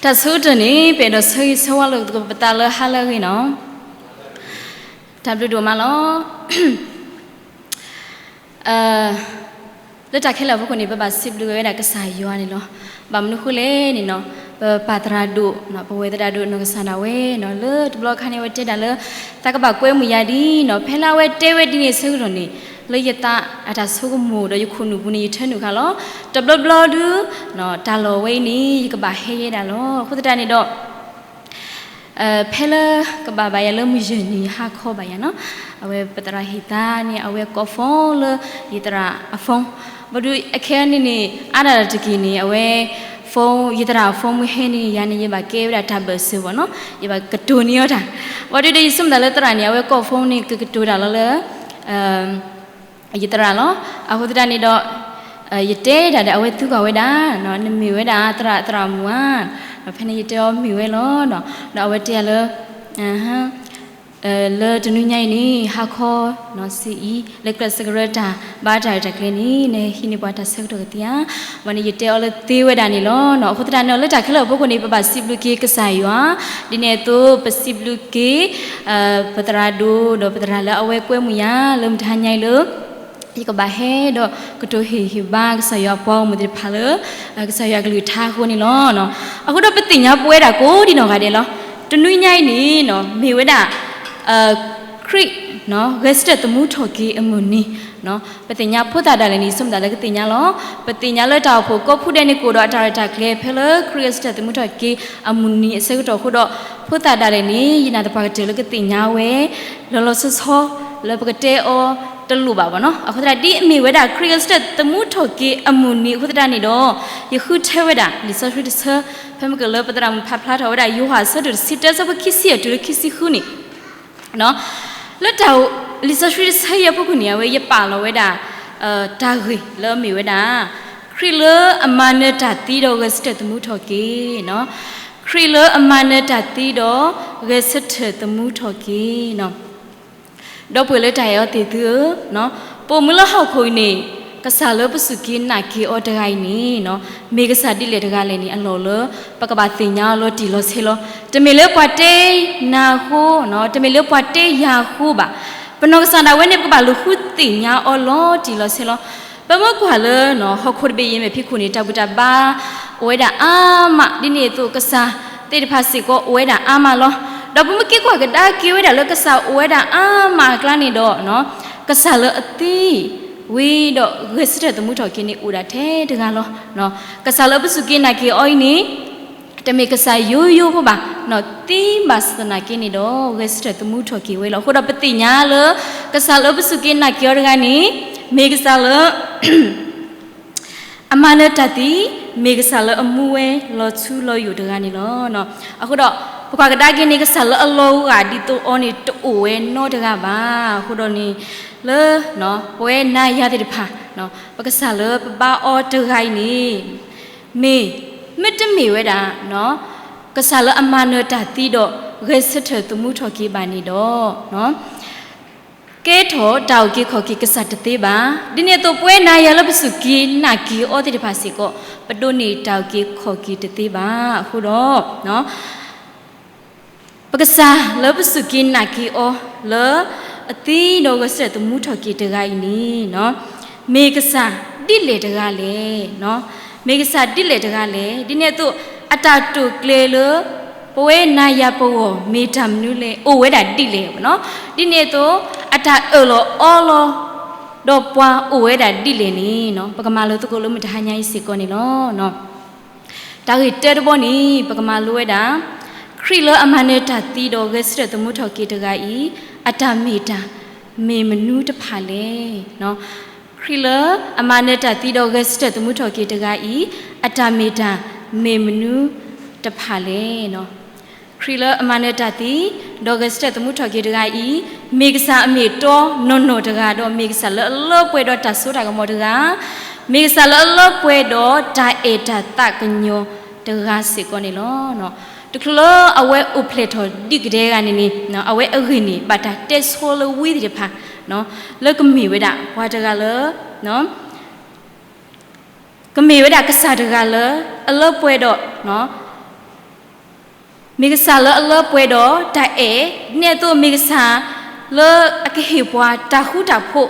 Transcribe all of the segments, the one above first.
တၢ်ဆၢကတီၢ်န့ၣ် ပအဲၣ်ဒိးဆၢဂ့ၤဆၢဝါလိာ်သကိးပသးလၢဟါလၢအဂ့ၤန့ၣ်, တၢ်ဘျုးဒိၣ်မးလီၤ. လၢတၢ်ခဲလၢာ်အဖီခိၣ်န့ၣ် ပဘၣ်စံးဘျုးက့ၤဝဲဒၣ်ကစၢ်ယွၤန့ၣ်လီၤ. ဘၣ်မနုၤဃိလဲၣ်န့ၣ်, ပပၢ်သရၣ်ဒိၣ်, ပဝဲသရၣ်ဒိၣ်နီၢ်ကစၢ်ဒၣ်ဝဲန့ၣ်, လၢတဘျီခါန့ၣ် အဝဲတဲဒၣ်လၢ သးကဘၣ်ကွဲမုာ်ယၤဒ်န့ၣ်, ဖဲလၢအဝဲတဲဝဲဒ်န့ၣ်အဆၢကတီၢ်န့ၣ်, လၢယသးအတၢ်ဆိကမိၣ်ဒီးယခိၣ်နူာ်ပူၤန့ၣ် ယထၢနုာ်ဃာ်လီၤ. တဘျီဘျီဒုး တၢ်လီၢ်ဝဲအံၤန့ၣ် ယကဘၣ်ဟဲယဲဒၣ်လီၤ. အဃိသတးန့ၣ်ဒီး ဖဲလၢကဘၣ်ဘၣ်ယၤလၢမုၢ်ယဲၢ်နံၤ ဟါခီဘၣ်ယၤန့ၣ်, အဝဲပသရၣ်ဟ့ၣ်သါန့ၣ် အဝဲကိး phone လၢယသရၣ်အ phone, ဘၣ်ဒုးအခဲအံၤန့ၣ်န့ၣ် အါဒၣ်တက့ၢ်န့ၣ် အဝဲ phone, ယသရၣ်အ phone မ့ၢ်ဟဲန့ၣ် ယၤန့ၣ် ယဘၣ်ကဲဝဲဒၣ်တၢ်ဘၢၣ်စၢၤဘၣ်န့ၣ်, ယဘၣ်ကတိၤန့ၢ်အီၤတၢ်, ဘၣ်ဒုးဒီးယဆိကမိၣ်သးလၢသရၣ်န့ၣ် အဝဲကိး phone န့ၣ် ကကတိၤတၢ်လီၤလၢ ယသရၣ်လီၤ. အဃိသတးန့ၣ်ဒီး ယတဲဒၣ်ဒီး အဝဲသံကွၢ်ဝဲဒၣ်, နမ့ၢ်ဝဲဒၣ်သရၣ် သရၣ်မုၣ်ဧါ, ဒီးဖဲန့ၣ်ယတဲအီၤမ့ၢ်ဝဲလီၤ. ဒီးအဝဲတဲယၤလၢ လၢတနွံညါအံၤန့ၣ် ဟါခီ စံးအံၤ လၢကျဲးစၢးကရၢတၢ်ဘါတၢ်ရဲၣ်တၢ်ကျဲၤန့ၣ် နဟံးန့ၢ်ပှၤတၢ်ဆၢကတီၢ်ကသ့ဧါ. ဘၣ်န့ၣ် ယတဲအီၤလၢသ့ဝဲဒၣ်န့ၣ်လီၤ. အဃိသတးန့ၣ် လၢတၢ်ခဲလၢာ်အဖီခိၣ်န့ၣ် ပဘၣ်စံးဘျုးက့ၤကစၢ်ယွၤ, ဒ်န့ၣ်အသိး ပစံးဘျုးက့ၤ ပသရၣ်ဒိၣ် ဒီးပသရၣ်လၢအဝဲကွဲမုာ်ယၤလၢမုၢ်တဟါညါအံၤလၢ ယကဘၣ်ဟဲဒီးကတိၤဟ့ၣ်ဂံၢ်ဟ့ၣ်ဘါကစၢ်ယွၤအပှၤဂီၢ်မုၢ်သ့ၣ်တဖၣ်လၢ ကစၢ်ယွၤအကလုၢ်ကထါအဃိန့ၣ်လီၤ. အဃိဒီးပသ့ၣ်ညါပဝဲဒၣ်ကိးဒံနီၢ်ဂၤဒဲးလီၤ. တနွံညါအံၤန့ၣ် မ့ၢ်ဝဲဒၣ် ခရံာ် ဂဲၤဆၢထၢၣ်သမူထီၣ်က့ၤအမုၢ်နံၤ, ပသ့ၣ်ညါဖိသၣ်ဒၣ်လဲာ်န့ၣ် ဆိကမိၣ်သးလၢကသ့ၣ်ညါလီၤ. ပသ့ၣ်ညါလၢတၢ်အိၣ်ဖှိၣ်ကိးဖုဒဲးန့ၣ် ကအိၣ်ဒီးအတၢ်ရဲၣ်တၢ်ကျဲၤ ဖဲလၢခရံာ်ဂဲၤဆၢထၢၣ်သမူထီၣ်က့ၤအမုၢ်နံၤအဆၢကတီၢ်အဃိဒီး ဖိသၣ်ဒၣ်လဲာ်န့ၣ် ယနာ်သပှၢ်ကတၢၢ်လၢကသ့ၣ်ညါဝဲ လီၤလီၤဆီဆီ လၢပကတဲအီၤတလိၣ်ဘၣ်ဘၣ်န့ၣ်. အဃိသတး ဒ်အမ့ၢ်ဝဲဒၣ်ခရံာ်ဂဲၤဆၢထၢၣ်သမူထီၣ်က့ၤအမုၢ်နံၤအဃိသတးန့ၣ်ဒီး ယဃုထၢဝဲဒၣ်လံာ်စီဆှံတဆၢ, ဖဲမ့ၢ်ကလၢပသရၣ်မုၣ်ဖးဖျါထီၣ်ဝဲဒၣ် ယိၤဟၣ်အဆၢဒိၣ်တဆံတၢ အဆၢဖိခံဆံအတုၤလၢခံဆံဃုန့ၣ် လၢတၢ် လံာ်စီဆှံတဆၢအံၤအဖီခိၣ်န့ၣ် အဝဲယပာ်လီၤဝဲဒၣ် တၢ်ဂ့ၢ်လၢအမ့ၢ်ဝဲဒၣ် ခရံာ်လၢအမၤနၢၤတၢ်သံဒီးဂဲၤဆၢထၢၣ်သမူထီၣ်က့ၤ, ခရံာ်လၢအမၤနၢၤတၢ်သံဒီးဂဲၤဆၢထၢၣ်သမူထီၣ်က့ၤ ဒီပုၢ်ဝဲၢ်လၢတၢ်အဲၣ်အီၤသ့ၣ်သုဧၢ, ပအိၣ်မူလၢဟီၣ်ခိၣ်အံၤန့ၣ် ကစၢ်လၢပစူၢ်က့ၤနာ်က့ၤအီၤတဂၤအံၤန့ၣ် မ့ၢ်ကစၢ်ဒ်လဲၣ်တဂၤလဲၣ်န့ၣ် အလီၢ်လၢ ပကဘၣ်သ့ၣ်ညါအီၤလီၤတံၢ်လီၤဆဲးလီၤ. တမ့ၢ်လၢပှၤတဲနၤအဃိ, တမ့ၢ်လၢပှၤတဲယၤအဃိဘၣ်. ပနီၢ်ကစၢ်ဒၣ်ဝဲန့ၣ် ပကဘၣ်လူၤဃုသ့ၣ်ညါအီၤလီၤတံၢ်လီၤဆဲးလီၤ. ပမ့ၢ်ကွၢ်လၢ ဟီၣ်ခိၣ်တဘ့ၣ်အံၤ မဲာ်ဖံးခိၣ်န့ၣ် တၢ်ဘူၣ်တၢ်ဘါအိၣ်ဝဲဒၣ်အါမး, ဒ်န့ၣ်အသိးကစၢ်သ့ၣ်တဖၣ်စ့ၢ်ကီးအိၣ်ဝဲဒၣ်အါမးလီၤ. ဒီးပမ့ၢ်က့ၤကွၢ်ကဒါက့ၤဝဲဒၣ်လၢကစၢ်အိၣ်ဝဲဒၣ်အါမးအကျါန့ၣ်ဒီး ကစၢ်လၢအသံဝံၤဒီးဂဲၤဆၢထၢၣ်သမူထီၣ်က့ၤန့ၣ် အိၣ်ဒၣ်ထဲတဂၤလီၤ. ကစၢ်လၢအပစူၢ်က့ၤနာ်က့ၤအီၤအံၤန့ၣ် တမ့ၢ်ကစၢ်ယိယိဖိဘၣ်, သံဘၣ်ဆၣ်သနာ်က့န့ၣ်ဒီး ဂဲၤဆၢထၢၣ်သမူထီၣ်က့ၤဝဲလီၤ. အဃိဒီးပသ့ၣ်ညါလၢ ကစၢ်လၢပစူၢ်က့ၤနာ်က့ၤအီၤတဂၤန့ၣ် မ့ၢ်ကစၢ်လၢ အမၤနၢၤတၢ်သံ, မ့ၢ်ကစၢ်လၢအမူဝဲလီၤထူလီၤယိာ်တဂၤန့ၣ်လီၤ. အဃိဒီး ပကွၢ်ကဒါက့ၤန့ၣ် ကစၢ်လၢအလီၤဂာ်ဒ်သိးအီၤန့ၣ် တအိၣ်ဝဲနီတဂၤဘၣ်. အဃိဒီးန့ၣ် လၢ ပဝဲနၤယၤသ့ၣ်တဖၣ် ပကစၢ်လၢပဘါအီၤတဂၤအံၤန့ၣ် မ့ၢ် မ့တမ့ၢ်ဝဲဒၣ် ကစၢ်လၢအမၤနၢၤတၢ်သံဒီး ဂဲၤဆၢထၢၣ်သမူထီၣ်က့ၤဘၣ်န့ၣ်ဒီး ကဲထီၣ်တၢ်အုၣ်က့ၤခီၣ်က့ၤကစၢ်တသ့ဘၣ်. ဒ်န့ၣ်အသိး ပဝဲနၤယၤလၢပစူၢ်က့ၤနာ်က့ၤအီၤသ့ၣ်တဖၣ်စ့ၢ်ကီး ပဒိးန့ၢ်တၢ်အုၣ်က့ၤခီၣ်က့ၤတသ့ဘၣ်. အဃိဒီး ပကစၢ်လၢပစူၢ်က့ၤနာ်က့ၤအီၤလၢအသံဒီးဂဲၤဆၢထၢၣ်သမူထီၣ်က့ၤတဂၤအံၤန့ၣ် မ့ၢ်ကစၢ်ဒ်လဲၣ်တဂၤလဲၣ်. မ့ၢ်ကစၢ်ဒ်လဲၣ်တဂၤလဲၣ်. ဒ်န့ၣ်အသိး အတၢ်တိာ်ကျဲၤလၢ ပဝဲနၤယၤပဂီၢ်မ့ၢ်တၢ်မနုၤလဲၣ်, အိၣ်ဝဲဒၣ်ဒ်လဲၣ်. ဒ်န့ၣ်အသိး အတၢ်အၢၣ်လီၤအီလီၤ ဒီးပှၤအိၣ်ဝဲဒၣ်ဒ်လဲၣ်န့ၣ် ပကမၤလိသကိးလၢမုၢ်တဟါညါအံၤစ့ၢ်ကီးန့ၣ်လီၤ. တၢ်ဂ့ၢ်တၢတဘီန့ၣ် ပကမၤလိဝဲဒၣ် ခရံာ်လၢအမၤနၢၤတၢ်သံဒီးဂဲၤဆၢထၢၣ်သမူထီၣ်က့ၤတဂၤအံၤ အတၢ်မ့ၢ်တၢ်မ့ၢ်မနုၤတဖၣ်လဲၣ်. ခရံာ်လၢအမၤနၢၤတၢ်သံဒီးဂဲၤဆၢထၢၣ်သမူထီၣ်က့ၤတဂၤအံၤ အတၢ်မ့ၢ်တၢ်မ့ၢ်မနုၤတဖၣ်လဲၣ်. ခရံာ်လၢအမၤနၢၤတၢ်သံ ဒီးဂဲၤဆၢထၢၣ်သမူထီၣ်က့ၤတဂၤအံၤ မ့ၢ်ကစၢ်အမ့ၢ်အတီနီၢ်နီၢ်တဂၤ ဒီးမ့ၢ်ကစၢ်လၢအလၢပှဲၤဒီးတၢ်စိတၢ်ကမီၤတဂၤ, မ့ၢ်ကစၢ်လၢအလၢပှဲၤဒီးတၢ်အဲၣ်တၢ်သးကညီၤတဂၤစ့ၢ်ကီးန့ၣ်လီၤ. တချုးလၢအဝဲအိၣ်ဖျဲၣ်ထီၣ်ဒံးကဒဲဂၤန့ၣ်န့ၣ် အဝဲအဂ့ၢ်န့ၣ် ဘၣ်တၢ်တဲဆိလၢဝံသ့ၣ်တဖၣ် လၢကမ့ၢ်ဝဲဒၣ်ပှၤတဂၤလၢ ကမ့ၢ်ဝဲဒၣ်ကစၢ်တဂၤလၢ အလၢပှဲၤဒီး တၢ် မ့ၢ်ကစၢ်လၢအလၢပှဲၤဒီးတၢ်အဲၣ်, ဒ်န့ၣ်အသိးမ့ၢ်ကစၢ်လၢအကဟ့ၣ်ပှၤတၢ်ဃူတၢ်ဖိး,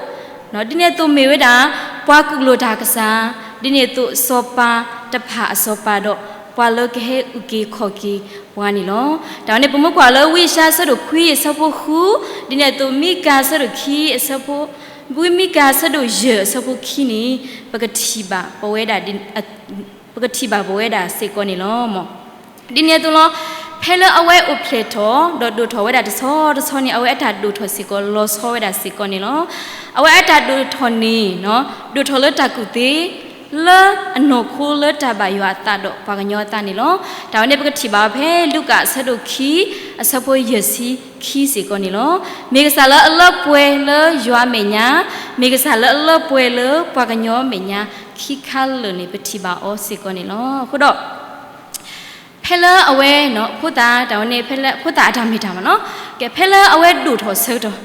ဒ်န့ၣ်အသိးမ့ၢ်ဝဲဒၣ် ပှၤကူၣ်လိာ်တၢ်ကစၢ်, ဒ်န့ၣ်အသိးစီၤပၤတဖၣ်အစီၤပၤဒီး ပှၤလၢကဟဲအုၣ်က့ၤခီၣ်က့ၤပှၤန့ၣ်လီၤ. တၢ်ဝဲန့ၣ် ပမ့ၢ်ကွၢ်လၢဝံယၡါယၤအဆၢဒိၣ်ခွံအဆၢဖိဃု, ဒ်န့ၣ်အသိးမံကၤအဆၢဒိၣ်ခံအဆၢဖိ, ဝံမံကၤအဆၢဒိၣ်ယဲၢ်အဆၢဖိခံန့ၣ် ပကထံၣ်ဘၣ်ပဝဲဒၣ် ပကထံၣ်ဘၣ်ပဝဲဒၣ်စ့ၢ်ကီးန့ၣ်လီၤ. ဒ်န့ၣ်အသိးလီၤ, ဖဲလၢအဝဲအိၣ်ဖျဲၣ်ထီၣ် ဒီးဒိၣ်ထီၣ်ဝဲဒၣ်တဆီတဆီန့ၣ် အဝဲအတၢ်ဒိၣ်ထီၣ်စ့ၢ်ကီးလီၤဆီဝဲဒၣ်စ့ၢ်ကီးန့ၣ်လီၤ. အဝဲအတၢ်ဒိၣ်ထီၣ်န့ၣ် ဒိၣ်ထီၣ်လၢတၢ်ကူၣ်သ့, လၢအနီၢ်ခိလၢတၢ်ဘၣ်ယွၤအသးဒီးပှၤကညီအသးန့ၣ်လီၤ. တၢ်ဝဲန့ၣ် ပကထံၣ်ဘၣ်ဝဲဖဲလူၤကၣ်အဆၢဒိၣ်ခံ အဆၢဖိယဲၢ်ဆံခံစ့ၢ်ကီးန့ၣ်လီၤ. မ့ၢ်ကစၢ်လၢအလၢပှဲၤလၢယွၤအမဲာ်ညါ, မ့ၢ်ကစၢ်လၢအလၢပှဲၤလၢပှၤကညီအမဲာ်ညါ ခံခါလၢာ်န့ၣ် ပထံၣ်ဘၣ်အီၤစ့ၢ်ကီးန့ၣ်လီၤ. အဃိဒီး ဖဲလၢအဝဲ ဖိသၣ်တၢ်ဝဲန့ၣ် ဖဲလၢဖိသၣ်အတၢ်မ့ၢ်တၢ်မ့ၢ်နီၤ, ကဲ ဖဲလၢအဝဲဒိၣ်ထီၣ်ဆၢကတီၢ်,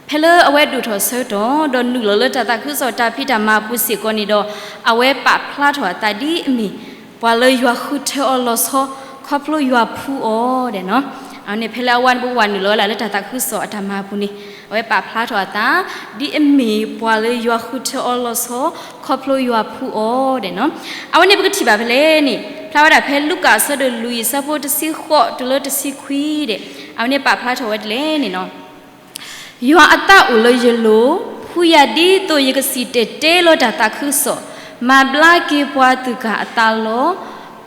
ဖဲလၢအဝဲဒိၣ်ထီၣ်ဆၢကတီၢ် ဒီးနုာ်လီၤလၢတၢ်သးခုကစီၣ်တၢ်ဖံးတၢ်မၤအပူၤစ့ၢ်ကီးန့ၣ်ဒီး အဝဲပာ်ဖျါထီၣ်အသးဒ်အမ့ၢ် ပှၤလၢယွၤဃုထၢအီၤလီၤဆီ ခီဖျိယွၤဖှူအီၤဒဲးနီၤ. အဝဲန့ၣ် ဖဲလၢအဝဲနုာ်လီၤဝဲဒၣ်လၢတၢ်သးခုကစီၣ်အတၢ်မၤအပူၤန့ၣ် အဝဲပာ်ဖျါထီၣ်အသး ဒ်အမ့ၢ်ပှၤလၢယွၤဃုထၢအီၤလီၤဆီ ခီဖျိယွၤဖှူအီၤဒဲးနီၤ. အဝဲန့ၣ်ပကထံၣ်ဘၣ်ဖဲလဲၣ်န့ၣ် ဖျါဝဲဒၣ်ဖဲလူၤကၣ်အဆၢဒိၣ်လွံၢ် အဆၢဖိတဆံဃိးတုၤလၢတဆံခွံဒဲး, အဝဲန့ၣ်ပာ်ဖျါထီၣ်ဝဲဒ်လဲၣ်န့ၣ်နီၤ. ယွၤအသးအိၣ်လၢယလိၤ, ဖှူယၤဒ်သိးယကစံၣ်တဲၤတဲလီၤတၢ်သးခုကစီၣ်, မၤဘျါက့ၤပှၤသူၣ်ကၢ်အသးလီၤ.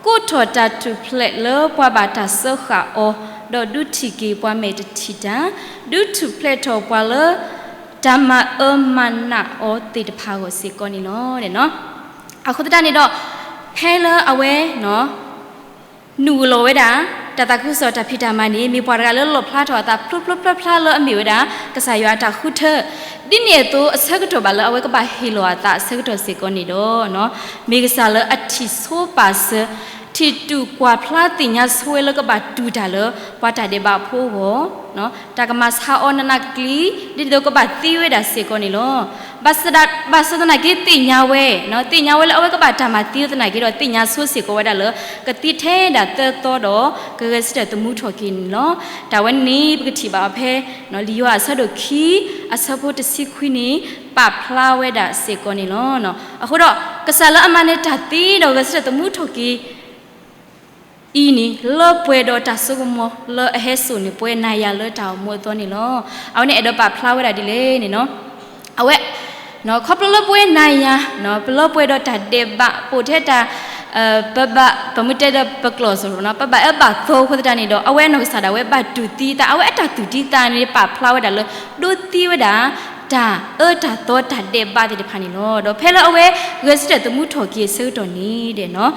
ကိးထီၣ်တၢ်ထူၣ်ဖျဲးလၢပှၤဘၣ်တၢ်စၢဃာ်အီၤ, ဒီးဒုးထံၣ်က့ၤပှၤမဲာ်တထံၣ်တၢ်, ဒုးထူၣ်ဖျဲးထီၣ်ပှၤလၢ တၢ်မၤအၢမၤနးအီၤသ့ၣ်တဖၣ်အဂီၢ်စ့ၢ်ကီးန့ၣ်လီၤ. အဃိသတးန့ၣ်ဒီး ဖဲလၢအဝဲ နုာ်လီၤဝဲဒၣ် တၢ်သးခုကစီၣ်တၢ်ဖံးတၢ်မၤန့ၣ် မ့ၢ်ပှၤတဂၤလၢလီၣ်ဖျါထီၣ်အသးဖျိဖျိဖျါဖျါလၢအမ့ၢ်ဝဲဒၣ် ကစၢ်ယွၤအတၢ်ဃုထၢ, ဒ်န့ၣ်အသိးအဆၢကတီၢ်ဘၣ်လၢအဝဲကဘၣ်ဟ့ၣ်လီၤအသးအဆၢကတီၢ်စ့ၢ်ကီးန့ၣ်ဒီး မ့ၢ်ကစၢ်လၢအထံၣ်ဆိပာ်စၢၤ, ထံၣ်တူၢ်ကွၢ်ဖျါသ့ၣ်ညါဆိဝဲလၢကဘၣ်တူၢ်တၢ်လၢ ပှၤတၢ်ဒဲးဘးဖိအဂီၢ်, တၢ်ကမၤဆါအီၤနးနးကျံၤ, ဒ်သိးကဘၣ်သံဝဲဒၣ်စ့ၢ်ကီးန့ၣ်လီၤ. ဘၣ်ဆၣ်သနာ်က့သ့ၣ်ညါဝဲ, သ့ၣ်ညါဝဲလၢအဝဲကဘၣ်တၢ်မၤသံသနာ်က့ဒီး သ့ၣ်ညါဆိစ့ၢ်ကီးဝဲဒၣ်လၢ ကသံထဲဒၣ်သၢသီဒီး ကဂဲၤဆၢထၢၣ်သမူထီၣ်က့ၤန့ၣ်လီၤ. တၢ်ဝဲန့ၣ် ပကထံၣ်ဘၣ်အီၤဖဲ လံာ်ယိၤဟၣ်အဆၢဒိၣ်ခံ အဆၢဖိတဆံခွံန့ၣ် ပာ်ဖျါဝဲဒၣ်စ့ၢ်ကီးန့ၣ်လီၤ. အဃိဒီး ကစၢ်လၢအမၤနၢၤတၢ်သံဒီးဂဲၤဆၢထၢၣ်သမူထီၣ်က့ၤ အံၤန့ၣ် လၢပှဲၤဒီးတၢ်စိကမီၤလၢအဟဲစိာ်န့ၢ်ပှၤနၤယၤလၢတၢ်အိၣ်မူအသီန့ၣ်လီၤ. အဝဲန့ၣ်အဲၣ်ဒိးပာ်ဖျါဝဲဒၣ်ဒ်လဲၣ်န့ၣ်နီၤ. အဝဲ ခီဖျိလၢပဝဲနၤယၤ ပလၢပှဲၤဒီးတၢ်ဒဲးဘး ပိာ်ထဲတၢ် ပဘၣ် ပမ့ၢ်တဲဒီးပကျိာ်စ့ၢ်ကီး ပဘၣ်အၢဘၣ်သီအဃိသတးန့ၣ်ဒီး အဝဲအနီၢ်ကစၢ်ဒၣ်ဝဲဘၣ်တူၢ်သံသး အဝဲအတၢ်တူၢ်သံသးန့ၣ် ပာ်ဖျါဝဲဒၣ်လၢ ဒိသံဝဲဒၣ် တၢ်အၢတၢ်သီတၢ်ဒဲးဘးသ့ၣ်တဖၣ်န့ၣ်လီၤ. ဒီးဖဲလၢအဝဲဂဲၤဆၢထၢၣ်သမူထီၣ်က့ၤအဆၢကတီၢ်န့ၣ်ဒီးနီၤ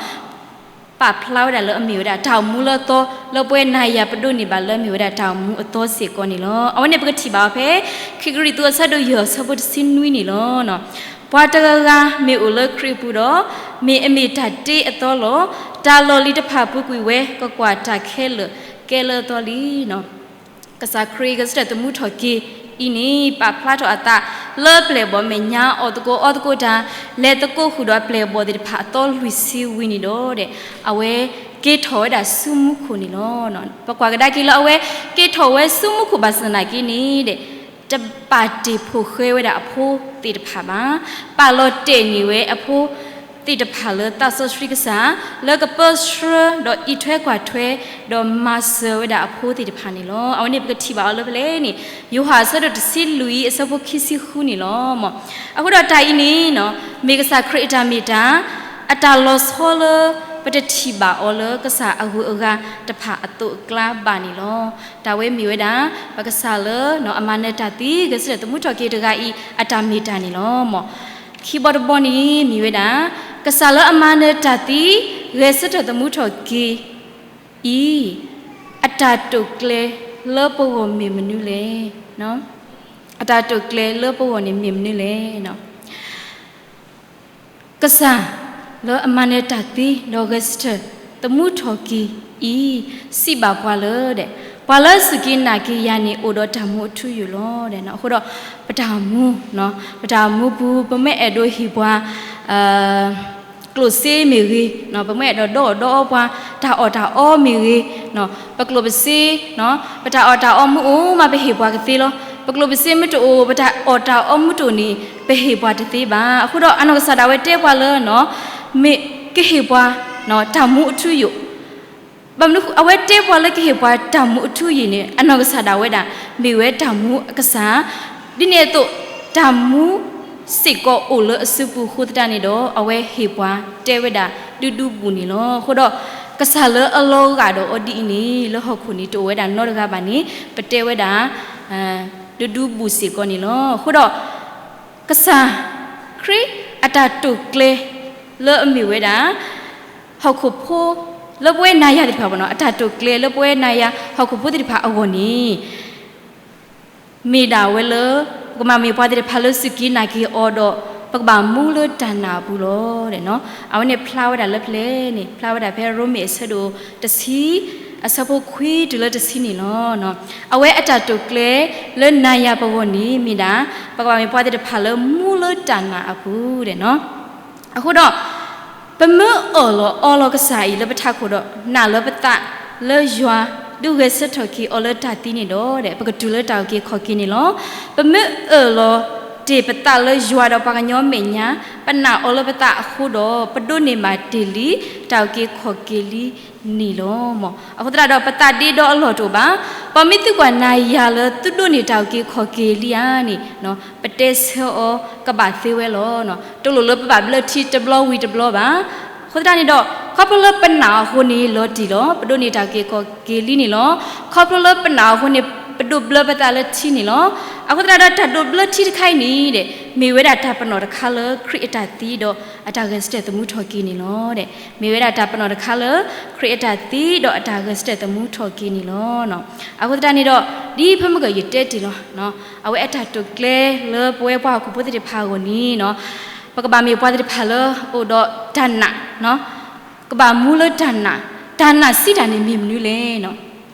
ပာ်ဖျါဝဲဒၣ်လၢအမ့ၢ်ဝဲဒၣ်တၢ်အိၣ်မူလၢအသီ လၢပဝဲနၤယၤပဒိးန့ၢ်ဘၣ်လၢအမ့ၢ်ဝဲဒၣ်တၢ်အိၣ်မူအသီစ့ၢ်ကီးန့ၣ်လီၤ. အဝဲန့ၣ်ပကထံၣ်ဘၣ်အီၤဖဲ ခံကရံၣ်သူးအဆၢဒိၣ်ယဲၢ်အဆၢဖိတဆံနွံန့ၣ်လီၤ. ပှၤတဂၤဂၤမ့ၢ်အိၣ်လၢခရံာ်အပူၤဒီး မ့ၢ်အမ့ၢ်တၢ်တ့အသီလီၤ. တၢ်လီၢ်လံၤတဖၣ်ပူၤကွံာ်ဝဲ ကကွၢ်တၢ်ခဲလၢာ်ကဲလၢအသီလံ. ကစၢ်ခရံာ်ဂဲၤဆၢထၢၣ်သမူထီၣ်က့ၤအံၤန့ၣ် ပာ်ဖျါထီၣ်အသးလၢပျဲၢ်ဘီၣ်မဲာ်ညါ အီၣ်သကိးအီသကိးတၢ် လဲၤသကိးဃုာ်ဒီးပျဲၢ်ဘီၣ်သ့ၣ်တဖၣ်အသီလွံၢ်ဆံဝံၤန့ၣ်ဒီး အဝဲက့ၤထီၣ်ဝဲဒၣ်ဆူမူခိၣ်န့ၣ်လီၤ. ပကွၢ်ကဒါက့ၤလၢအဝဲက့ၤထီၣ်ဝဲဆူမူခိၣ်ဘၣ်ဆၣ်သနာ်က့န့ၣ် တပာ်တ့ၢ်ဖိၣ်ဃဲဝဲဒၣ်အဖိသ့ၣ်တဖၣ်ဘၣ်. ပာ်လီၤတဲာ်န့ၢ်ဝဲအဖိသ့ၣ်တဖၣ်လၢသးစီဆှံကစၢ် လၢကပၢဆှၢဒီးအံးထွဲကွၢ်ထွဲ ဒီးမၤစၢၤဝဲဒၣ်အဖိသ့ၣ်တဖၣ်န့ၣ်လီၤ. အဝဲန့ၣ်ပကထံၣ်ဘၣ်အီၤလၢဖဲလဲၣ်န့ၣ် ယိၤဟၣ်အဆၢဒိၣ်တဆံလွံၢ်အဆၢဖိခံဆံဃုန့ၣ်လီၤ. အဃိဒီးတၢ်အံၤန့ၣ် မ့ၢ်ကစၢ်ခရံာ်အတၢ်မ့ၢ်တၢ် အတၢ်လီၤဆီလၢ ပတထံၣ်ဘၣ်အီၤလၢကစၢ်အဂုၤအဂၤတဖၣ်အသိးအကျါဘၣ်န့ၣ်လီၤ. တၢ်ဝဲမ့ၢ်ဝဲဒၣ် ပကစၢ်လၢအမၤနၢၤတၢ်သံ ဂဲၤဆၢထၢၣ်သမူထီၣ်က့ၤတဂၤအံၤ အတၢ်မ့ၢ်တၢ်န့ၣ်လီၤ. ခံဘီတဘီန့ၣ်မ့ၢ်ဝဲဒၣ် ကစၢ်လၢအမၤနၢၤတၢ်သံ ဂဲၤဆၢထၢၣ်သမူထီၣ်က့ၤအံၤ အတၢ်တိာ်ကျဲၤလၢပဂီၢ်မ့ၢ်မနုၤလဲၣ်. အတၢ်တိာ်ကျဲၤလၢပဂီၢ်န့ၣ်မ့ၢ်မနုၤလဲၣ်. ကစၢ်လၢအမၤနၢၤတၢ်သံ ဒီးဂဲၤဆၢထၢၣ်သမူထီၣ်က့ၤအံၤ စံးဘၣ်ပှၤလၢ ပှၤလၢစူၢ်က့ၤနာ်က့ၤယၤန့ၣ် အိၣ်ဒီးတၢ်မူအထူအယိာ်လီၤ. အဃိဒီး ပတၢ်မူ ပတၢ်မူပူၤ ပမ့ၢ်အဲၣ်ဒိးဟ့ၣ်ပှၤ ကျိၣ်စ့မ့ၢ်ဂ့ၤ, ပမ့ၢ်အဲၣ်ဒိးဒီအီၣ်ဒီအီပှၤ တၢ်အီၣ်တၢ်အီမ့ၢ်ဂ့ၤ, ပကျိၣ်ပစ့, ပတၢ်အီၣ်တၢ်အီမ့ၢ်အိၣ်မး ပဟ့ၣ်ပှၤကသ့လီၤ. ပကျိၣ်ပစ့မ့ၢ်တအိၣ် ပတၢ်အီၣ်တၢ်အီမ့ၢ်တအိၣ်န့ၣ် ပဟ့ၣ်ပှၤတသ့ဘၣ်. အဃိဒီးအနီၢ်ကစၢ်ဒၣ်ဝဲတဲပှၤလၢ မ့ၢ်ကဟ့ၣ်ပှၤ တၢ်မူအထူအယိာ် ဘၣ်မနုၤ အဝဲတဲပှၤလၢကဟ့ၣ်ပှၤတၢ်မူအထူအယိာ်န့ၣ် အနီၢ်ကစၢ်ဒၣ်ဝဲဒၣ် မ့ၢ်ဝဲတၢ်မူအကစၢ်, ဒ်န့ၣ်အသိး တၢ်မူစ့ၢ်ကီးအိၣ်လၢအစုပူၤအဃိသတးန့ၣ်ဒီး အဝဲဟ့ၣ်ပှၤတဲဝဲဒၣ်ဒူဒူဘူးန့ၣ်လီၤ. အဃိဒီး ကစၢ်လၢအလီၤဂာ်ဒီးအီၤဒ်အံၤန့ၣ် လၢဟီၣ်ခိၣ်န့ၣ် တအိၣ်ဝဲဒၣ်နီတဂၤဘၣ်န့ၣ် ပတဲဝဲဒၣ် ဒူဒူဘူးစ့ၢ်ကီးန့ၣ်လီၤ. အဃိဒီး ကစၢ်ခရံာ်အတၢ်တိာ်ကျဲၤလၢအမ့ၢ်ဝဲဒၣ် ဟီၣ်ခိၣ်ဖိ လၢပဝဲနၤယၤသ့ၣ်တဖၣ် အတၢ်တိာ်ကျဲၤလၢပဝဲနၤယၤ ဟီၣ်ခိၣ်ဖိသ့ၣ်တဖၣ်အဂီၢ်န့ၣ် မ့ၢ်ဒၣ်ဝဲလၢ ပကဘၣ်မ့ၢ်ပှၤသ့ၣ်တဖၣ်လၢစူၢ်က့ၤနာ်က့ၤအီၤဒီး ပကဘၣ်မူလၢတၢ်နာ်အပူၤလီၤ. အဝဲန့ၣ်ဖျါဝဲဒၣ်လၢဖဲလဲၣ်န့ၣ် ဖျါဝဲဒၣ်ဖဲရိမ့ၤအဆၢဒိၣ်တဆံ အဆၢဖိခွံတုၤလၢတဆံန့ၣ်လီၤ. အဝဲအတၢ်တိာ်ကျဲၤလၢနၤယၤပဂီၢ်န့ၣ် မ့ၢ်ဒၣ် ပကဘၣ်မ့ၢ်ပှၤသ့ၣ်တဖၣ်လၢမူလၢတၢ်နာ်အပူၤဒဲးနီၤ. အဃိဒီး ပမ့ၢ်အၢၣ်လီၤအီလီၤကစၢ်အံၤလၢပထးခိၣ်ဒီး နာ်လၢပသးလၢယွၤ ဒုးဂဲၤဆၢထၢၣ်က့ၤအီၤလၢတၢ်သံန့ၣ်ဒီး ပကတုၤလၢတၢ်အုၣ်က့ၤခီၣ်က့ၤန့ၣ်လီၤ. ပမ့ၢ်အၢၣ်လီၤတ့ၢ်ပသးလၢယွၤဒီးပှၤကညီမဲာ်ညါ ပနာ်အီၤလၢပသးအဃိဒီး ပဒိးန့ၢ်ဘၣ်တ့ၢ်လံ တၢ်အုၣ်က့ၤခီၣ်က့ၤလံန့ၣ်လီၤ. အဃိသတးဒီး ပသးဒ့ဒီအလီၢ်တအိၣ်ဘၣ်. ပှၤမ့ၢ်သုကွၢ်နၤယၤလၢသုဒိးန့ၢ်တၢ်အုၣ်က့ၤခီၣ်က့ၤလံဧါန့ၣ် ပတဲဆၢအီၤကဘၣ်သ့ဝဲလီၤ. တလိၣ်လၢပဘၣ်ဘျၢထံတဘျီဝံၤတဘျီဘၣ်. အဃိသတးန့ၣ်ဒီး ခီဖျိလၢပနာ်အီၤအဃိန့ၣ် လီၤတံၢ်လီၤ. ပဒိးန့ၢ်တၢ်အုၣ်က့ၤခီၣ်က့ၤလံန့ၣ်လီၤ. ခီဖျိလၢပနာ်အီၤအဃိန့ၣ် ပဒိးဘျၢပသးလၢထံန့ၣ်လီၤ. အဃိသတးဒီး တၢ်ဒိးဘျၢထံတခါအံၤန့ၣ် မ့ၢ်ဝဲဒၣ်တၢ်ပနီၣ်တခါလၢခရံာ်အတၢ်သံဒီး အတၢ်ဂဲၤဆၢထၢၣ်သမူထီၣ်က့ၤန့ၣ်လီၤ. မ့ၢ်ဝဲဒၣ်တၢ်ပနီၣ်တခါလၢ ခရံာ်အတၢ်သံဒီးအတၢ်ဂဲၤဆၢထၢၣ်သမူထီၣ်က့ၤန့ၣ်လီၤ. အဃိသတးန့ၣ်ဒီး ဒ်ဖဲမုၢ်ဂီၤယတဲတ့ၢ်လီၤ. အဝဲအတၢ်တိာ်ကျဲၤလၢပဝဲပှၤဟီၣ်ခိၣ်ဖိသ့ၣ်တဖၣ်အဂီၢ်န့ၣ် ပကဘၣ်မ့ၢ်ပှၤသ့ၣ်တဖၣ်လၢအိၣ်ဒီးတၢ်နာ်, ကဘၣ်မူလၢတၢ်နာ်, တၢ်နာ်စံးတၢ်န့ၣ်မ့ၢ်မနုၤလဲၣ်.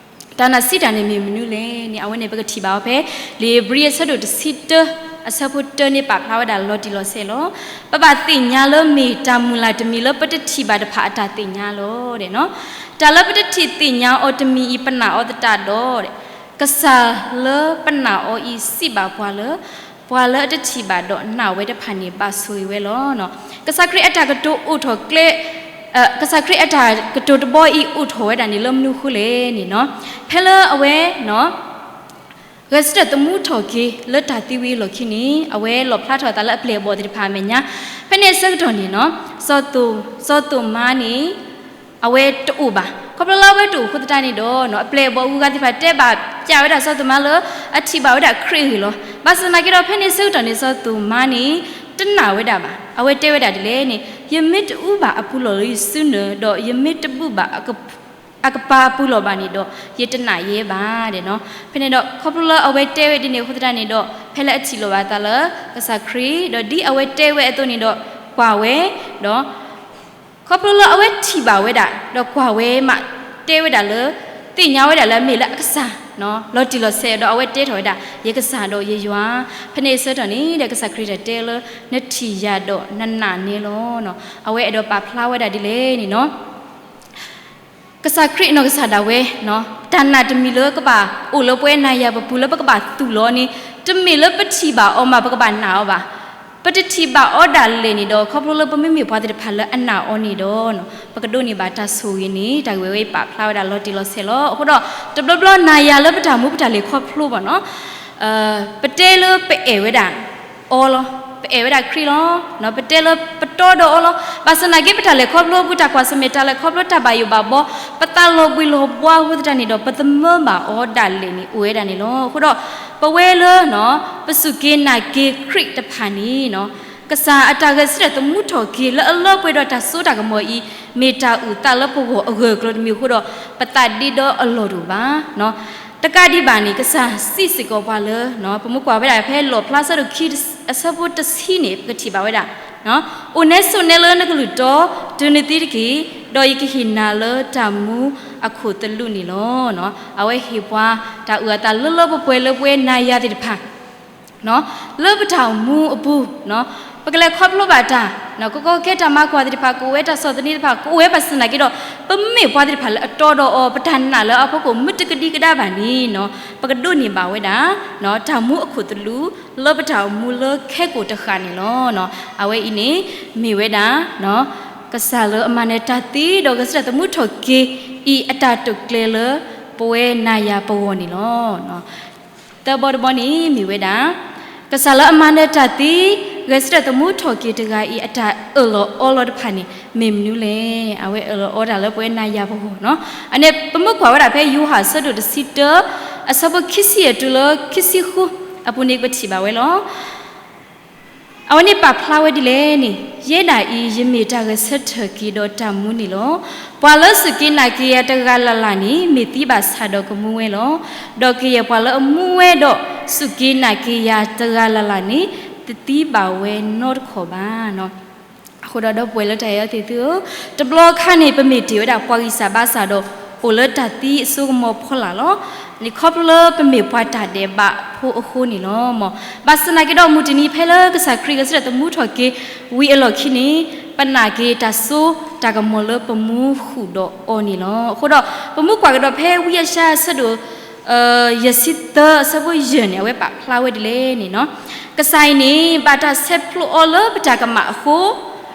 တၢ်နာ်စံးတၢ်န့ၣ်မ့ၢ်မနုၤလဲၣ်န့ၣ် အဝဲန့ၣ်ပကထံၣ်ဘၣ်အီၤဖဲ လံာ်ဧ့ၤဘြံၤအဆၢဒိၣ်တဆံတၢ အဆၢဖိတၢန့ၣ် ပာ်ဖျါဝဲဒၣ်လီၤတံၢ်လီၤဆဲးလီၤ. ပဘၣ်သ့ၣ်ညါလၢမ့ၢ်တၢ်မုၢ်လၢ်တမံၤလၢပတထံၣ်ဘၣ်တဖၣ်အတၢ်သ့ၣ်ညါလီၤ. တၢ်လၢပတထံၣ်သ့ၣ်ညါအီၤတမံၤအံၤ ပနာ်အီၤသတးဒီး ကစၢ်လၢပနာ်အီၤအံၤစံးဘၣ်ပှၤလၢ ပှၤလၢအတထံၣ်ဘၣ်ဒီးနာ်ဝဲတဖၣ်န့ၣ် ဘၣ်ဆိၣ်ဂ့ၤဝဲလီၤ. ကစၢ်ခရံာ်အတၢ်ကတိၤအိၣ်ထီၣ်ကျဲ ကစၢ်ခရံာ်အတၢ်ကတိၤတဘီအံၤ အိၣ်ထီၣ်ဝဲဒၣ်န့ၣ်လၢမနုၤအဃိလဲၣ်န့ၣ်နီၤ, ဖဲလၢအဝဲ ဂဲၤဆၢထၢၣ်သမူထီၣ်က့ၤလၢတၢ်သံဝံၤအလီၢ်ခံန့ၣ် အဝဲလီၣ်ဖျါထီၣ်အသးလၢအပျဲၢ်အဘီၣ်သ့ၣ်တဖၣ်အမဲာ်ညါ, ဖဲန့ၣ်အဆၢကတီၢ်န့ၣ်နီၤ, စီၤသိၣ်, စီၤသိၣ်မါန့ၣ် အဝဲတအိၣ်ဘၣ်. ခီဖျိလၢအဝဲတအိၣ်အဃိသတးန့ၣ်ဒီး အပျဲၢ်အဘီၣ်အဂုၤအဂၤသ့ၣ်တဖၣ်တဲဘၣ်ပျဲဝဲဒၣ်စီၤသိၣ်မါလၢ အထံၣ်ဘၣ်ဝဲဒၣ်ခရံာ်အဂ့ၢ်လီၤ. ဘၣ်ဆၣ်သနာ်က့ဒီး ဖဲန့ၣ်အဆၢကတီၢ်န့ၣ် စီၤသိၣ်မါန့ၣ် တနာ်ဝဲဒၣ်ဘၣ်. အဝဲတဲဝဲဒၣ်ဒ်လဲၣ်န့ၣ်, ယမ့ၢ်တအူဘၣ်အပူၤလီၢ်လၢယစုနၢၤ, ဒီးယမ့ၢ်တဘူၣ်ဘၣ် အကပၤအပူၤလီၢ်ဘၣ်န့ၣ်ဒီး ယတနာ်ယဲဘၣ်နီၤ. ဖဲန့ၣ်ဒီး ခီဖျိလၢအဝဲတဲဝဲဒ်န့ၣ်အဃိသတးန့ၣ်ဒီး ဖဲလၢအထံၣ်လိာ်ဘၣ်အသးလၢကစၢ်ခရံာ် ဒီးဒ်အဝဲတဲဝဲအသိးန့ၣ်ဒီး ကွၢ်ဝဲ, ဒီး ခီဖျိလၢအဝဲထံၣ်ဘၣ်ဝဲဒၣ် ဒီးကွၢ်ဝဲမး တဲဝဲဒၣ်လၢ သ့ၣ်ညါဝဲဒၣ်လၢအမ့ၢ်လၢအကစၢ် လီၤတံၢ်လီၤဆဲးဒီး အဝဲတဲထီၣ်ဝဲဒၣ် ယကစၢ်ဒီးယယွၤ, ဖဲန့ၣ်အဆၢကတီၢ်န့ၣ်ဒီး ကစၢ်ခရံာ်တၢ်တဲလၢ နထံၣ်ယၤဒီးနနာ်န့ၣ်လီၤ. အဝဲအဲၣ်ဒိးပာ်ဖျါဝဲဒၣ်ဒ်လဲၣ်န့ၣ်နီၤ, ကစၢ်ခရံာ်အနီၢ်ကစၢ်ဒၣ်ဝဲ တၢ်နာ်တမံၤလၢကဘၣ်အိၣ်လၢပဝဲနၤယၤပပူၤလၢပကဘၣ်သူၣ်လီၤန့ၣ် တမ့ၢ်လၢပထံၣ်ဘၣ်အီၤမး ပကဘၣ်နာ်အီၤဘၣ်. ပတထံၣ်ဘၣ်အီၤဒၣ်လဲာ်န့ၣ်ဒီး ခီဖျိလၢပမ့မ့ၢ်ပှၤသ့ၣ်တဖၣ်လၢအနာ်အီၤန့ၣ်ဒီး ပကဒိးန့ၢ်ဘၣ်တၢ်ဆိၣ်ဂ့ၤန့ၣ် တၢ်ဂ့ၢ်ဝဲအံၤပာ်ဖျါဝဲဒၣ်လီၤတံၢ်လီၤဆဲးလီၤ. အဃိဒီး တဘျီဘျီနၤယၤလၢပတၢ်မူပတၢ်လဲၤခီဖျိဘၣ်နီၤ ပတဲလၢပအဲၣ်ဝဲဒၣ်အီၤလီၤ, ပအဲၣ်ဝဲဒၣ်ခရံာ်လီၤ, ပတဲလၢပတီဒီးအီၤလီၤ. ဘၣ်ဆၣ်သနာ်က့ ပတၢ်လဲၤခီဖျိအပူၤ တၢ်ကွၢ်ဆၢၣ်မဲာ် တၢ်လဲၤခီဖျိ တၢ်ဘၣ်ယိၣ်ဘၣ်ဘီ ပသးလီၤဘှံးလီၤဘှါအဃိသတးန့ၣ်ဒီး ပသမၢဘၣ်အီၤဒၣ်လဲာ်န့ၣ် အိၣ်ဝဲဒၣ်န့ၣ်လီၤ. အဃိဒီး ပဝဲလၢ ပစူၢ်က့ၤနာ်က့ၤခရံာ်တဖၣ်န့ၣ် ကစၢ်အတၢ်ဂဲၤဆၢထၢၣ်သမူထီၣ်က့ၤလၢအလၢပှဲၤဒီးတၢ်စိတၢ်ကမီၤအံၤ မ့ၢ်တၢ်အုၣ်သးလၢပဂီၢ်အဂၢၢ်အကျၢၤတမံၤအဃိဒီး ပသးဒ့ဒီအလီၢ်တအိၣ်ဘၣ်. တကးဒံးဘၣ်န့ၣ် ကစၢ်စံးစ့ၢ်ကီးပှၤလၢ ပမ့ၢ်ကွၢ်ဝဲဒၣ်ဖဲလီၣ်ဖျါဆၢဒိၣ်ခံ အဆၢဖိတဆံန့ၣ် ပကထံၣ်ဘၣ်ဝဲဒၣ် အိၣ်နဲဆိးနဲလၢနကလုၢ်တီ တုၤနသံတက့ၢ်, ဒီးယကဟ့ၣ်နၤလၢတၢ်မူအခိၣ်သလုးန့ၣ်လီၤ. အဝဲဟ့ၣ်ပှၤတၢ်အုၣ်အသးလၢလၢပှဲၤပှဲၤလၢပဝဲနၤယၤသ့ၣ်တဖၣ် လၢပတၢ်အိၣ်မူအပူၤ, ပ ပကလဲၤခီဖျိဘၣ်တၢ် ကကီကဲတၢ်မၤကွၢ်သ့ၣ်တဖၣ် ကအိၣ်ဝဲတၢ်ဆီၣ်သနံးသ့ၣ်တဖၣ် ကအိၣ်ဝဲဘၣ်ဆၣ်သနာ်က့ဒီး ပမ့ၢ်ပှၤသ့ၣ်တဖၣ်လၢအတီဒီးအီၤ ပတၢ်နာ်လၢအဖီခိၣ်မ့ၢ်တကဒံကဒါဘၣ်န့ၣ် ပကဒိးန့ၢ်ဘၣ်ဝဲဒၣ် တၢ်မူအခိၣ်သလုး လၢပတၢ်အိၣ်မူလၢခဲကိာ်တဃၣ်န့ၣ်လီၤ. အဝဲအံၤန့ၣ် မ့ၢ်ဝဲဒၣ် ကစၢ်လၢအမၤနၢၤတၢ်သ့ ဒီးဂဲၤဆၢထၢၣ်သမူထီၣ်က့ၤအံၤ အတၢ်တိာ်ကျဲၤလၢပဝဲနၤယၤပဂီၢ်န့ၣ်လီၤ. သၢဘီတဘီန့ၣ်မ့ၢ်ဝဲဒၣ် ကစၢ်လၢအမၤနၢၤတၢ်သ့ ဂဲၤဆၢထၢၣ်သမူထီၣ်က့ၤတဂၤအံၤ အတၢ်အၢၣ်လီၤအီလီၤတဖၣ်န့ၣ် မ့ၢ်မနုၤလဲၣ်. အဝဲအၢၣ်လီၤအီတၢ်လၢပဝဲနၤယၤပဂီၢ်နီၤ. အန့ၣ် ပမ့ၢ်ကွၢ်ဝဲဒၣ်ဖဲယိၤဟၣ်အဆၢဒိၣ်တဆံတၢ အဆၢဖိခံဆံယဲၢ်တုၤလၢခံဆံဃုအပူၤန့ၣ် ပထံၣ်ဘၣ်ဝဲလီၤ. အဝဲန့ၣ်ပာ်ဖျါဝဲဒ်လဲၣ်န့ၣ်, ယဲဒၣ်အံၤ ယမ့ၢ်တၢ်ဂဲၤဆၢထၢၣ်က့ၤဒီးတၢ်မူန့ၣ်လီၤ. ပှၤလၢစူၢ်က့ၤနာ်က့ၤယၤတဂၤလၢ်လၢ်န့ၣ် မ့ၢ်သံဘၣ်ဆၣ်ဒီးကမူဝဲလီၤ. ဒီးကယဲၢ်ပှၤလၢအမူဝဲဒီးစူၢ်က့ၤနာ်က့ၤယၤတဂၤလၢ်လၢ်န့ၣ် တသံဘၣ်ဝဲနီတခီၣ်ဘၣ်. အဃိဒီးဒီပုၢ်ဝဲၢ်လၢတၢ်အဲၣ်အီၤသ့ၣ်သုဧၢ, တဘျီခါန့ၣ် ပမ့ၢ်တ့ၢ်ဝဲဒၣ်ပှၤဂံၢ်စၢ်ဘါစၢ်ဒီး အိၣ်လၢတၢ်သံအစိကမီၤဖီလာ်လီၤ. န့ၣ်ခီဖျိလၢပမ့ၢ်ပှၤတၢ်ဒဲးဘးဖိအဃိန့ၣ်လီၤ. မ်ဘၣ်ဆၣ်သနာ်က့ဒီး မုၢ်တနံၤဖဲလၢကစၢ်ခရံာ်ဂဲၤဆၢထၢၣ်သမူထီၣ်က့ၤဝံၤအလီၢ်ခံန့ၣ် ပနာ်က့ၤတၢ်စိတၢ်ကမီၤလၢပမူဃုာ်ဒီးအီၤန့ၣ်လီၤ. အဃိဒီး ပမ့ၢ်ကွၢ်ကဒီးဖဲဝံယၡါယၤအဆၢဒိၣ် ယဲၢ်ဆံသၢအဆၢဖိယဲၢ်န့ၣ် အဝဲပာ်ဖျါဝဲဒ်လဲၣ်န့ၣ်နီၤ, ကစၢ်အံၤန့ၣ် ဘၣ်တၢ်ဆဲးဖျိအီၤလၢပတၢ်ကမၣ်အဃိ,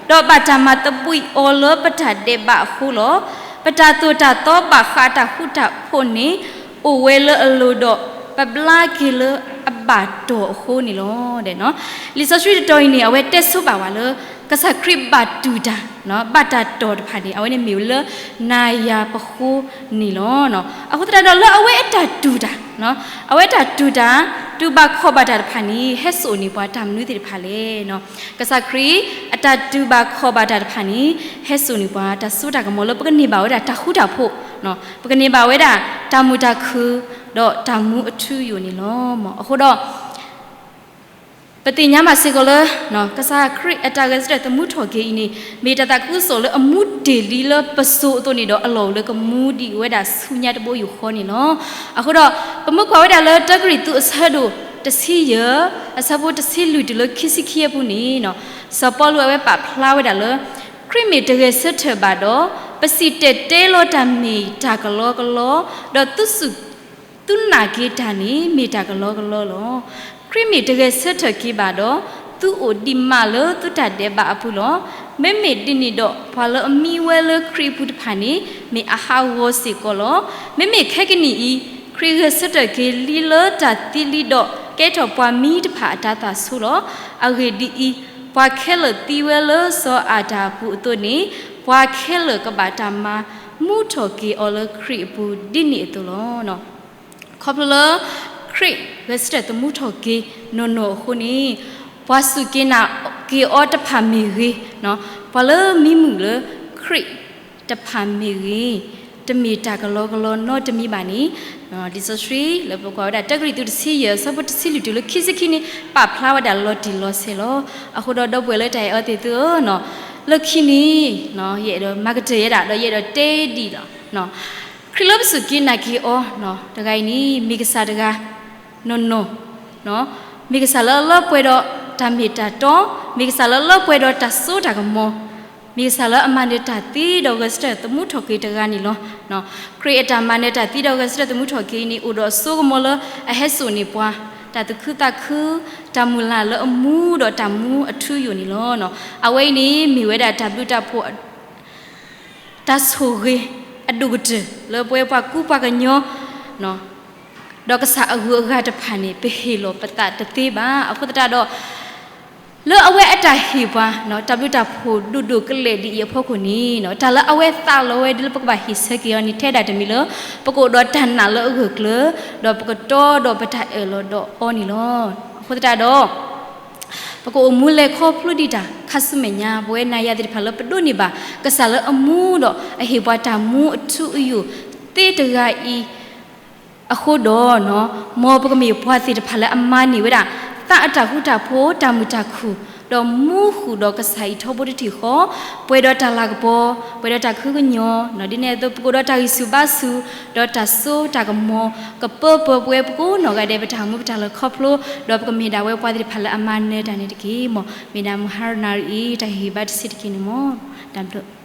ဒီးဘၣ်တၢ်မၤသဘှံးအီၤလၢပတၢ်ဒဲးဘးအဃိလီၤ. ပတၢ်သိၣ်တၢ်သီဘၣ်ဃးတၢ်ဃူတၢ်ဖိးန့ၣ် အိၣ်ဝဲလၢအလိၤဒီး ပဘျါက့ၤလၢအဘၣ်တီၢ်အဃိန့ၣ်လီၤ. လံာ်စီဆှံတတီၤအံၤန့ၣ် အဝဲတဲဆိပာ်ဝဲလၢ ကစၢ်ခရံာ်ဘၣ်တူၢ်တၢ် ဘၣ်တၢ်တီၢ်တဖၣ်န့ၣ် အဝဲန့ၣ်မ့ၢ်ဝဲလၢနၤယၤပဃိန့ၣ်လီၤ. အဃိသတးဒီး လၢအဝဲအတၢ်တူၢ်တၢ် အဝဲအတၢ်တူၢ်တၢ် တူၢ်ဘၣ်ခီၣ်ဘၣ်တၢ်တဖၣ်န့ၣ် ဟဲစိာ်န့ၢ်ပှၤတၢ်မနုၤသ့ၣ်တဖၣ်လဲၣ်. ကစၢ်ခရံာ်အတၢ်တူၢ်ဘၣ်ခီၣ်ဘၣ်တၢ်တဖၣ်န့ၣ် ဟဲစိာ်န့ၢ်ပှၤတၢ်စိတၢ်ကမီၤလၢပကန့ၢ်ဘၣ်ဝဲဒၣ်တၢ်ဃူတၢ်ဖိး, ပကန့ၢ်ဘၣ်ဝဲဒၣ်တၢ်မုာ်တၢ်ခုၣ် ဒီးတၢ်မူအထူအယိာ်န့ၣ်လီၤ. အဃိဒီး ပသ့ၣ်ညါဘၣ်စ့ၢ်ကီးလၢ ကစၢ်ခရံာ်အတၢ်ဂဲၤဆၢထၢၣ်သမူထီၣ်က့ၤအံၤန့ၣ် မ့ၢ်တၢ်သးခုကစီၣ်လၢအမူတ့ၢ်လံလၢပစိၤအသိးန့ၣ်ဒီး အလီၢ်အိၣ်လၢကမူဒံးဝဲဒၣ်ဆူညါတဘိယူၢ်ဃီန့ၣ်လီၤ. အဃိဒီး ပမ့ၢ်ကွၢ်ဝဲဒၣ်လၢတၢကရံၣ်သူးအဆၢဒိၣ်တဆံယဲၢ် အဆၢဖိတဆံလွံၢ်တုၤလၢခံဆံခံအပူၤန့ၣ် စီၤပီလူးအဝဲပာ်ဖျါဝဲဒၣ်လၢ ခရံာ်မ့ၢ်တဂဲၤဆၢထၢၣ်ဘၣ်ဒီး ပစံၣ်တဲၤတဲလီၤတၢ်မ့ၢ်တၢ်ကလီကလီ, ဒီးသုစူၢ် သုနာ်က့ၤတၢ်န့ၣ် မ့ၢ်တၢ်ကလီကလီလီၤ. ခရံာ်မ့ၢ်တဂဲၤဆၢထၢၣ်က့ၤဘၣ်ဒီး သုအိၣ်ဒံးမးလၢသုတၢ်ဒဲးဘးအပူၤလီၤ. မ့မ့ၢ်ဒ်န့ၣ်ဒီး ပှၤလၢအမံဝဲလၢခရံာ်အပူၤတဖၣ်န့ၣ် မ့ၢ်အဟးဂီၤစ့ၢ်ကီးလီၤ. မ့မ့ၢ်ခဲကနံၣ်အံၤ ခရံာ်ဂဲၤဆၢထၢၣ်က့ၤလံလၢတၢ်သံလံဒီး ကဲထီၣ်ပှၤမံတဖၣ်အတၤသၣ်ဆိလီၤ. အဂ့ၢ်ဒ်အံၤ, ပှၤခဲလၢာ်သံဝဲလၢစီၤအၤဒၣ်အပူၤအသိးန့ၣ် ပှၤခဲလၢာ်ကဘၣ်တၢ်မၤမူထီၣ်က့ၤအီၤလၢခရံာ်အပူၤဒ်န့ၣ်အသိးလီၤ. ခီဖျိလၢ ခရံာ်ဂဲၤဆၢထၢၣ်သမူထီၣ်က့ၤနီၢ်နီၢ်အဃိန့ၣ် ပှၤစူၢ်က့ၤနာ်က့ၤအီၤတဖၣ်မ့ၢ်ဂ့ၤ, ပှၤလၢမံမုာ်လၢခရံာ်တဖၣ်မ့ၢ်ဂ့ၤ, တမ့ၢ်တၢ်ကလီကလီနီတမံၤဘၣ်န့ၣ် လံာ်စီဆှံလၢပကွၢ်ဝဲဒၣ် တၢကရံၣ်သူးတဆံယဲၢ် အဆၢဖိတဆံလွံၢ်တုၤလၢခံဆံခံန့ၣ် ပာ်ဖျါဝဲဒၣ်လီၤတံၢ်လီၤဆဲးလီၤ. အဃိဒီးဒီပုၢ်ဝဲၢ်လၢတၢ်အဲၣ်အီၤသ့ၣ်သုဧၢ, လၢခံန့ၣ် ယအဲၣ်ဒိးမၤကတၢၢ်ယဲဒၣ် ဒီးယအဲၣ်ဒိးတဲဒံးလီၤ. ခရံာ်လၢပစူၢ်က့ၤနာ်က့ၤအီၤ တဂၤအံၤန့ၣ် မ့ၢ်ကစၢ်တဂၤနီၢ်နီၢ်, မ့ၢ်ကစၢ်လၢအလၢပှဲၤဒီးတၢ်မ့ၢ်တၢ်တီ, မ့ၢ်ကစၢ်လၢအလၢပှဲၤဒီးတၢ်စိတၢ်ကမီၤ, မ့ၢ်ကစၢ်လၢအမၤနၢၤတၢ်သ့ဒီးဂဲၤဆၢထၢၣ်သမူထီၣ်က့ၤတဂၤန့ၣ်လီၤ. ခရံာ်အတၢ်မၤနၢၤတၢ်သ့ဒီးဂဲၤဆၢထၢၣ်သမူထီၣ်က့ၤအံၤန့ၣ် အိၣ်ဒီးအစိကမီၤလၢအဟဲစိာ်န့ၢ်ပှၤ တၢ်သူၣ်ခုသးခု, တၢ်မုၢ်လၢ်လၢအမူဒီးတၢ်မူအထူအယိာ်န့ၣ်လီၤ. အဝဲအံၤန့ၣ် မ့ၢ်ဝဲဒၣ်တၢ်ဘျုးတၢ်ဖှိၣ် တၢ်ဆိၣ်ဂ့ၤအဒိၣ်ကတၢၢ်လၢပဝဲပှၤကူပှၤကညီ ဒီးကစၢ်အဂုၤအဂၤတဖၣ်န့ၣ် ပဟ့ၣ်လီၤပသးတသ့ဘၣ်. အဃိသတးဒီး လၢအဝဲအတၢ်ဟ့ၣ်ပှၤ တၢ်ဘျုးတၢ်ဖှိၣ်ဒိၣ်ဒိၣ်ကလဲာ်ဒ်အံၤအဖီခိၣ်န့ၣ် တၢ်လၢအဝဲသးလီဝဲဒ်လၢပကဘၣ်ဟ့ၣ်ဆၢက့ၤအီၤန့ၣ် ထဲဒၣ်တမံၤလၢ ပကအိၣ်ဒီးတၢ်နာ်လၢအဂၢၢ်ကျၢၤ ဒီးပကတီဒီးပတၢ်အၢၣ်လီၤဒီးအီၤန့ၣ်လီၤ. အဃိသတးဒီး ပကအိၣ်မူလဲၤခီဖျိဒံးတၢ်ခါဆူမဲာ်ညါ ပဝဲနၤယၤသ့ၣ်တဖၣ်လၢပဒိးန့ၢ်ဘၣ် ကစၢ်လၢအမူဒီးအဟ့ၣ်ပှၤတၢ်မူအထူအယိာ်သ့တဂၤအံၤ အဃိဒီး မ်ပကမ့ၢ်ပှၤသ့ၣ်တဖၣ်လၢအမၤန့ၢ်ဝဲဒၣ် သးအတၢ်ဃူတၢ်ဖိး တၢ်မုာ်တၢ်ခုၣ် ဒီးမူဃုာ်ဒီးကစၢ်အံၤထီဘိတထံၣ်ဃီ, ပှဲၤဒီးတၢ်လၤကပီၤ, ပှဲၤဒီးတၢ်ခုကညီၤ, ဒ်န့ၣ်အသိး ပကိးဒီးတၢ်ဂံၢ်ဆူၣ်ဘါဆူၣ်, ဒီးတၢ်စိတၢ်ကမီၤ, ကပၢပှဲၤပှဲၤပကိးနီၢ်ဂၤဒဲး ပတၢ်အိၣ်မူပတၢ်လဲၤခီဖျိ, ဒီးပကမ့ၢ်ဒၣ်ဝဲပှၤသ့ၣ်တဖၣ်လၢအမၤနၢၤတၢ်န့ၣ်တက့ၢ်. မ်မ့ၢ်ဒၣ်မုၢ်ဟါနၣ်ရံၣ်အံၤ တၢ်ဟ့ၣ်ဂံၢ်ဘါတဆံးတက့ၢ်န့ၣ်မ့ၢ် တၢ်ဘျုး